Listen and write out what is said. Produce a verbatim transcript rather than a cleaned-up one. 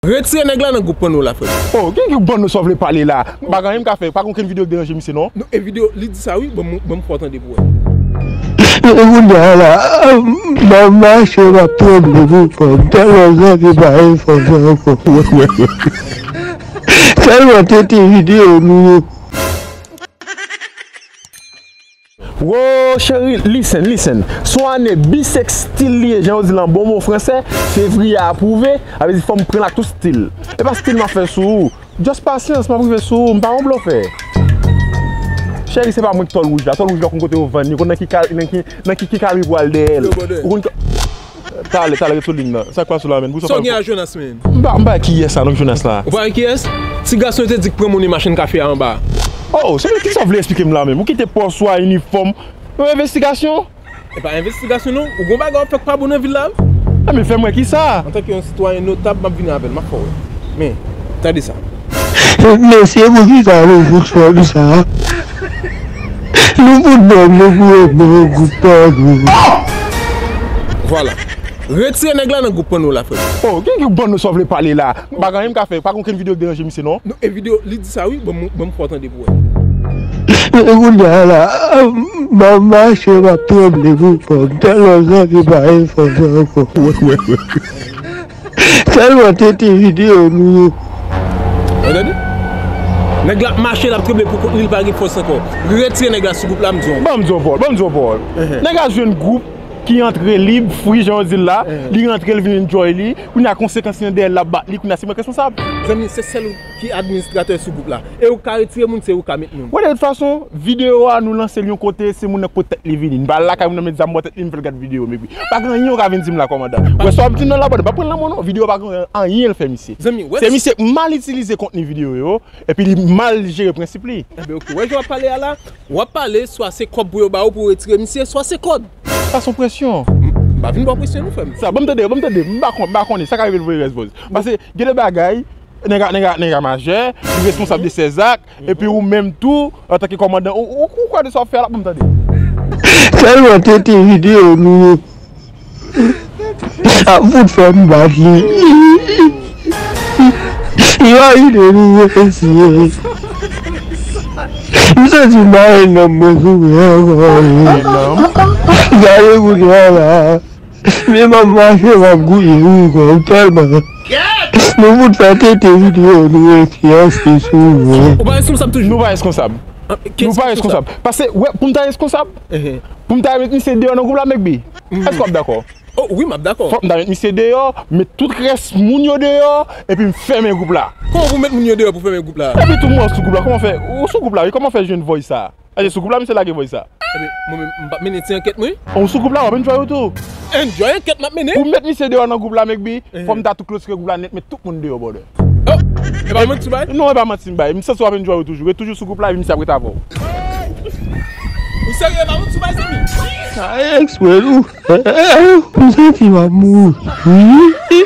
Retire nèg la nan gwoup pòno la, frè. Oh, gen ki gwoup pòno sa w vle pale la? M pa gen anyen m ka fè. Pa gen okenn videyo k deranje misye, non. Non, e videyo, li di sa wi, ban m, ban m fè w tande pou wè. E kounye a la, m ap mache, m ap tranble pou fò m. Tèlman zanmi pa gen fòs ankò. Tèlman tete videyo nou yo. Wo, cheri, listen, listen. Se yon ane bisèk stil li ye, jan yo di l an bon mo fransè, fevriye a apwouve, sa vle di fò m pran l ak tout stil. E pa stil m ap fè sou ou. Just pasyans, m ap rive sou ou, m pa yon blofè. Cheri, se pa mwen k tòl wouj la. Tòl wouj la, w konn kote yo vann li, w konn nan ki ka-, nan ki, nan ki, ki kari pou al dèyè l. Ou konn ka-, Talè, talè, ret sou liy nan. Sa k pase la, menn? Pou sa w gen a Jonas, menn? M pa, m pa wè kiyès la, non, Jonas la. Ou pa wè kiyès? Ti gason yo te di k pran moun nan machin kafe a anba. Oh, se ki sa w vle eksplike m la, menm? Ou kite pòs ou a, inifòm. Yon envestigasyon? E pa envestigasyon, non. Ou gon bagay w ap fè k pa bon nan vil la, wi. Enben, fè m wè kisa? Antanke yon sitwayen notab, m ap vini avè l, m ap fè w wè. Men, tande sa. Mesye, poukisa nou fout fè nou sa? Nou fout ban nou pou ret nan yon gwoup pa nou. Vwala. Retire nèg la nan gwoup pòno la, frè. Oh, gen ki gwoup pòno sa w vle pale la? M pa gen anyen m ka fè. Pa gen okenn videyo k deranje misye, non. Non, e videyo, li di sa wi. Ban m, ban m fè w tande pou wè. E kounye a la, m ap mache, m ap tranble pou fò m. Tèlman zanmi pa gen fòs ankò. Tèlman tete videyo nou yo. Ou tande? Nèg la ap mache, l ap tranble pou kont li, l pa gen fòs ankò. Retire nèg la sou gwoup la, m di w. Ban m di w, Paul, ban m di w, Paul. Nèg la jwenn gwoup ki antre lib, free, jan yo di l la. Li rantre, l vin enjoy li. Kounye a konsekans li nan dèyè l, l ap bat li. Kounye a se mwen k responsab. Zanmi, se sèl ou ki administratè sou gwoup la. E ou ka retire moun, se ou ka met moun. Wè, de tout fason, videyo a, nou lanse l yon kote, se moun nan k pot tèt li vini. M pa al lakay moun nan met zam bò tèt li, m fè l gad videyo, men pi. Pa gen anyen ou ka vin di m la, kòmandan. Wè sa w ap di m nan la, bòdè, m pa pran l nan men w, non. Videyo pa gen anyen l fè misye. Zanmi, wè. Se misye k mal itilize kontni videyo yo, epi li mal jere prensip li. Enben, oke. Wè jan w ap pale a la, w ap pale, swa se kòb pou yo ba ou pou w retire misye, swa se kòd. Sa se yon presyon. M, m pa vin ba w presyon, non, frè m. Sa, ban m tande, ban m tande. M pa kon-, m pa konnen. Sa ka rive l voye rès bòz. Paske, gen de bagay, nèg a, nèg a, nèg a majè, li responsab de sèzak, epi ou menm tou, antanke kòmandan, ou, ou, ou kwè de sa w ap fè a la, ban m tande. Tèlman tete videyo nou yo. Ap fout fè m bat li. Imajine nou mesye. M santi m pa gen nanm mwen sou mwen ankò. Gade kounye a la. Men m ap mache, m ap gouye wi, kòm tèlman. Nou fout fè tete videyo nou yo, mesye, sou mwen. Ou pa responsab toujou? Nou pa responsab. Nou pa responsab. Paske, wè, pou m ta responsab, pou m ta met misye deyò nan gwoup la, Mekbi. Èske w ap dakò? Oh, wi, m ap dakò. Fòk m ta met misye deyò, met tout rès moun yo deyò, epi m fèmen gwoup la. Kòman pou met moun yo deyò pou fèmen gwoup la? Epi tou moun sou gwoup la, kòman fè? Ou sou gwoup la, wi, kòman fè jwenn voice sa? Èske sou gwoup la, misye lage voice sa? Ebyen, mwen menm, m p ap mennen ti ankèt mwen. Ou sou gwoup la, w ap enjoy ou tou. Enjoy ankèt m ap mennen. Pou m met misye deyò nan gwoup la, Mekbi, fò m ta tou klotire gwoup la nèt, met tout moun deyò, brother. Oh, e pa manti w bay? Non, e pa manti m bay. M santi w ap enjoy ou toujou. Ret toujou sou gwoup la, epi misye ap ret avè w. Ou serye, e pa manti w bay, zanmi? Sa eksprè, nou. M santi m ap mouri.